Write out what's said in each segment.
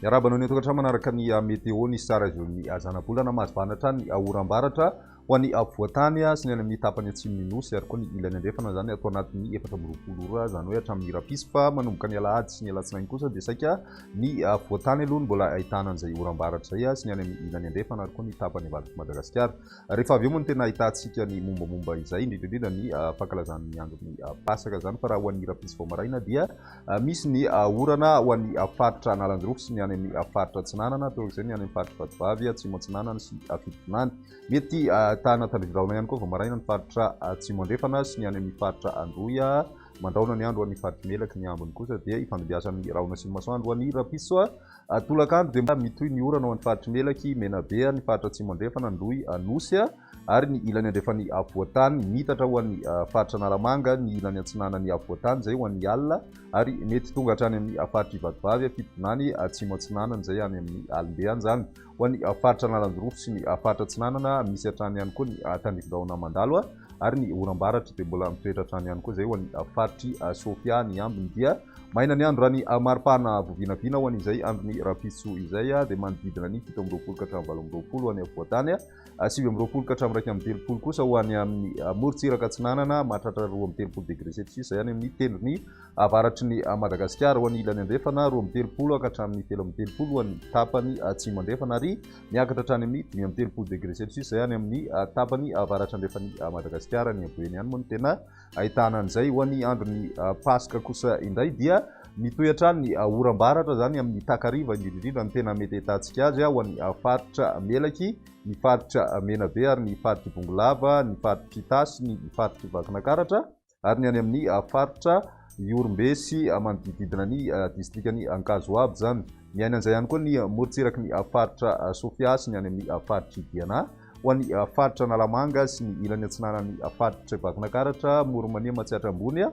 Miarahaba anao ny an-tokantrano manaraka ny météo ny sary azo ny zanabolana mahazo vahana hatrany ny oram-baratra ho an'ny afovoan-tany sy ny any amin'ny tapany atsimon'ny nosy ary koa ny ilany andrefana izany ato anatin'ny 24 ora izany hoe hatramin'ny rahampitso fa manomboka ny alahady sy ny alatsinainy kosa dia saika ny afovoan-tany aloha no mbola ahitana an'izay oram-baratra izay sy ny any amin'ny ilany andrefana ary koa ny tapany avaratr'i Madagasikara. Rehefa avy eo moa no tena ahitantsika ny mombamomba izay, indrindra indrindra ny fankalazana ny andron'ny Pasaka izany fa raha ho an'ny rahampitso vao maraina dia Misy ny orana ho an'ny faritra Analanjirofo sy ny any amin'ny faritra Atsinanana, torak'izay ny any amin'ny faritr'i Vatovavy, Atsimo Atsinanana sy Fitovinany. Mety ahitana tandrifindrahona ihany koa vao maraina ny faritra Atsimo Andrefana sy ny any amin'ny faritra Androy. Mandrahona ny andro ho an'ny faritr'i Melaky, ny ambiny kosa dia ifandimbiasan'ny rahona sy ny masoandro ho an'ny rahampitso. Tolakandro dia mitohy ny orana ho an'ny faritr'i Melaky, Menabe, ny faritra Atsimo Andrefana, Androy, Anosy. ary ny ilany andrefan'ny afovoan-tany, miitatra ho an'ny faritra Analamanga, ny ilany atsinanan'ny afovoan-tany izay ho an'ny alina, ary mety tonga hatrany amin'ny faritr'i Vatovavy, Fitovinany, Atsimo Atsinanana izay any amin'ny alimbe any izany. Ho an'ny faritra Analanjirofo sy ny faritra Atsinanana, misy hatrany ihany koa ny tandrifindrahona mandalo, ary ny oram-baratra dia mbola mitoetra hatrany ihany koa izay ho an'ny faritr'i Sofia. Ny ambiny dia maina ny andro raha ny maripana avo vinavina ho an'izay andron'ny rahampitso izay dia manodidina ny 27 ka hatramin'ny 28 ho an'ny afovoan-tany. 29 ka hatramin'ny 31 kosa ho any amin'ny morontsiraka atsinanana, mahatratra 32 degré celsius izay any amin'ny tendrony avaratry ny Madagasikara. Ho an'ny ilany andrefana, 32 ka hatramin'ny 33 ho an'ny tapany atsimo andrefana ary miakatra hatrany amin'ny 35 degré celsius izay any amin'ny tapany avaratra andrefan'i Madagasikara. Ny Boeny ihany moa no tena ahitana an'izay. Ho an'ny andron'ny Paska kosa indray dia mitohy hatrany ny oram-baratra izany amin'ny takariva indrindra indrindra no tena mety ahitantsika azy ho an'ny faritra Melaky, ny faritra Menabe ary ny faritr'i Bongolava, ny faritr'Itasy, ny faritr'i Vakinakaratra ary ny any amin'ny faritra Ihorombe sy manodidididina ny distrikan'i Ankazoabo izany. Miaina an'izay ihany koa ny morontsiraky ny faritra Sofia sy ny any amin'ny faritr'i Diana. Ho an'ny faritra Analamanga sy ny ilany atsinanan'ny faritr'i Vakinankaratra, Amoron'i Mania, Matsiatra Ambony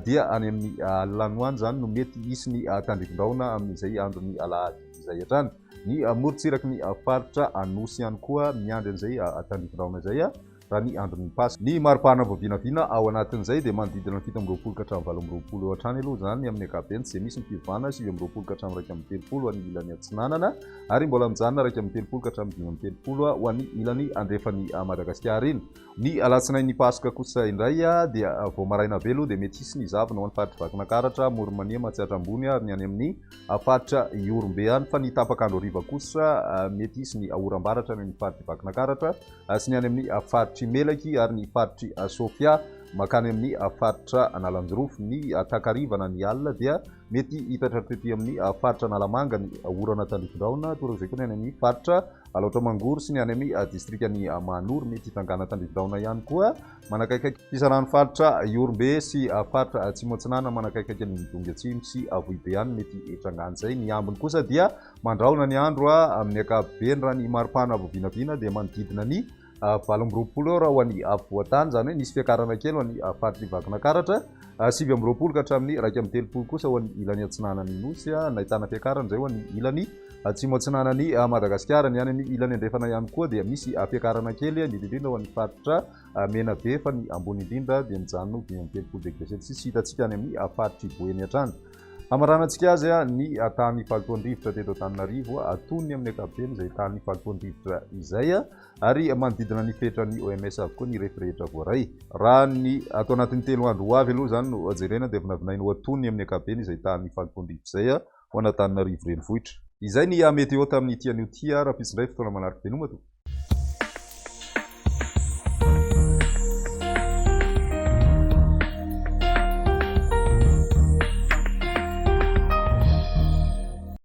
dia any amin'ny alina any ho any izany no mety hisy ny tandrifindrahona amin'izay andron'ny alahady izay hatrany. Ny morontsiraky ny faritra Anosy ihany koa miandry an'izay tandrifindrahona izay. raha ny andron'ny Paska. Ny maripana vao vinavina ao anatin'izay dia manodidina ny 27 ka hatramin'ny 28 eo hatrany aloha izany amin'ny ankapobeny, tsy dia misy ny fiovana, 29 ka hatramin'ny 31 ho an'ny ilany atsinanana ary mbola mijanona 31 ka hatramin'ny 35 ho an'ny ilany andrefan'i Madagasikara iny. Ny alatsinain'ny Paska kosa indray dia vao maraina be aloha dia mety hisy ny zavona ho an'ny faritr'i Vakinankaratra, Amoron'i Mania, Matsiatra Ambony ary ny any amin'ny faritra Ihorombe any fa ny tapak'andro hariva kosa mety hisy ny oram-baratra any amin'ny faritr'i Vakinankaratra sy ny any amin'ny faritr'i Melaky ary ny faritr'i Sofia mankany amin'ny faritra Analanjirofo. Ny takariva na ny alina dia mety hitatra hatrety amin'ny faritra Analamanga ny orana tandrifindrahona, torak'izay koa ny any amin'ny faritra Alaotra Mangoro sy ny any amin'ny distrikan'i Mahanoro. Mety hitrangana tandrifindrahona ihany koa manakaikaiky fisarahan'ny faritra Ihorombe sy faritra Atsimo Atsinanana manakaikaiky an'i Midongy Atsimo sy Avohibe any mety hitrangan'izay. Ny ambiny kosa dia Mandrahona ny andro amin'ny ankapobeny raha ny maripana vao vinavina dia manodidina ny 28 eo raha ho an'ny afovoan-tany, izany hoe nisy fiakarana kely ho an'ny faritr'i Vakinankaratra, 29 ka hatramin'ny 31 kosa ho an'ny ilany atsinanan'ny Nosy, nahitana fiakarana izay ho an'ny ilany atsimo atsinanan'i Madagasikara. Ny any amin'ny ilany andrefana ihany koa dia misy fiakarana kely, indrindra indrindra ho an'ny faritra Menabe, fa ny ambony indrindra dia mijanona ho 35 degré celsius hitantsika any amin'ny faritr'i Boeny hatrany. Hamaranantsika azy ny tahan'ny fahalotoan-drivotra teto Antananarivo, antonony amin'ny ankapobeny izay tahan'ny fahalotoan-drivotra izay ary manodidina ny fetran'ny OMS avokoa ny refy rehetra voaray. Raha ny ato anatin'ny telo andro ho avy aloha izany no jerena dia vinavinaina ho antonony amin'ny ankapobeny izay tahan'ny fahalotoan-drivotra izay ho an'Antananarivo renivohitra. Izay ny météo tamin'ity anio ity, rahampitso indray fotoana manaraka. Veloma tompoko.